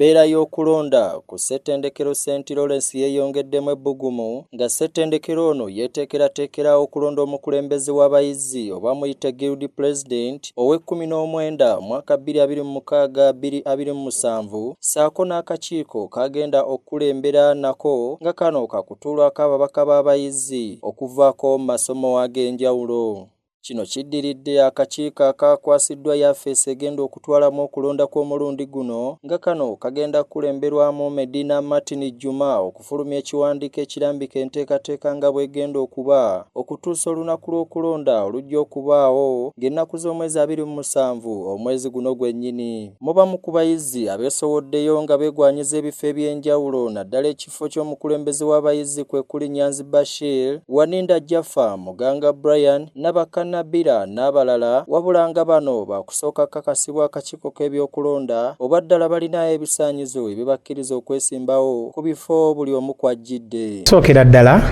Embeera y'okulonda ku ssettendekero St Lawrence yeeyongeddemu ebbugumu nga ssettendekero ono yeeteekerateekera okulonda omukulembeze w'abayizi oba muyite Guild President ow'e-19 mwaka 2026-2027, ssaako n'akakiiko kagenda okukulembera nako nga kano kakutuulwako ababaka b'abayizi okuvaako mu masomo ag'enjawulo. Kino kiddiridde akakiiko akakwasiddwa yafeesi egenda okutwalamu okulonda kw'omulundi guno nga kano kagenda kukulemberwamu Medina Martin Juma okufulumya ekiwandiiko ekirambika enteekateeka nga bw'egenda okuba okutuusa olunaku lw'okulonda olujja okubaawo ng'ennaku z'omwezi 27 omwezi guno gwennyini. Mubamu ku bayizi abeesowoddeyo nga beegwanyiza ebifo eby'enjawulo naddala ekifo ky'omukulembeze w'abayizi kwe kuli Nyanzi Bashir, Waninda Jaffa, Muganga Brian, Nabaka Nabira n'abalala, wabula nga bano baakusooka kakasibwa akakiiko k'ebyokulonda oba ddala balina ebisaanyizo ebibakkiriza okwesimbawo ku bifo buli omu kw'ajjidde. Sookera ddala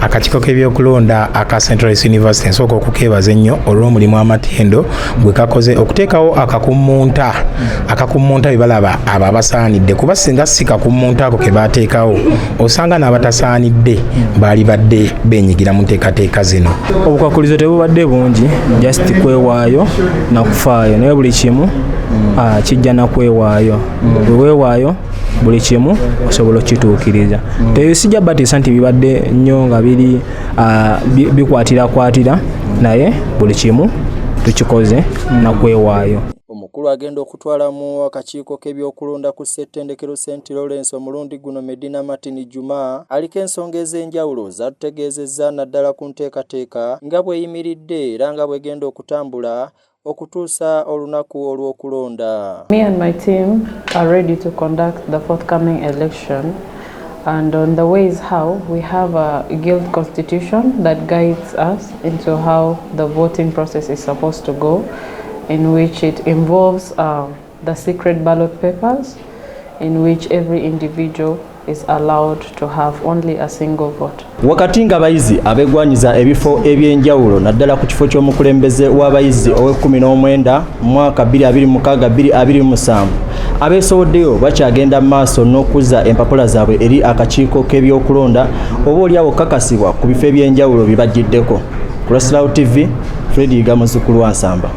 akakiiko k'ebyokulonda aka Central University, nsooka okukeebaza ennyo olw'omulimu amatendo gwe kakoze okuteekawo akakummunta bye balaba abo abasaanidde, kuba singa si kakummunta ako ke baateekawo, osanga n'abatasaanidde baali badde beenyigira mu nteekateeka zino. Obukwakulizo tebubadde bungi, just kwewaayo nakufaayo, naye buli kimu kijja nakwewaayo. Bwe weewaayo, buli kimu osobola okukituukiriza. Sijja batiisa nti bibadde nnyo nga biri bikwatirakwatira, naye buli kimu tukikoze nakwewaayo. Omukulu agenda okutwalamu akakiiko k'ebyokulonda ku ssettendekero St Lawrence omulundi guno, Medina Martin Juma, aliko ensonga ez'enjawulo zatutegeezezza naddala ku nteekateeka nga bw'eyimiridde era nga bw'egenda okutambula okutuusa olunaku olw'okulonda. Me and my team are ready to conduct the forthcoming election, and on the ways how we have a guild constitution that guides us into how the voting process is supposed to go, in which it involves the secret ballot papers, in which every individual is allowed to have only a single vote. Wakati ng'abayizi abeegwanyiza ebifo ebyenjawulo naddala ku kifo ky'omukulembeze w'abayizi ow'e-19 mwaka 2026-2027 abeesowoddeyo bakyagenda mu maaso n'okuzza empapula zaabwe eri akakiiko k'ebyokulonda oba oliawo kakasibwa ku bifo ebyenjawulo bye bajjiddeko. Ku Lwasilawo TV, Fred Yiga, muzzukulu wa Nsamba.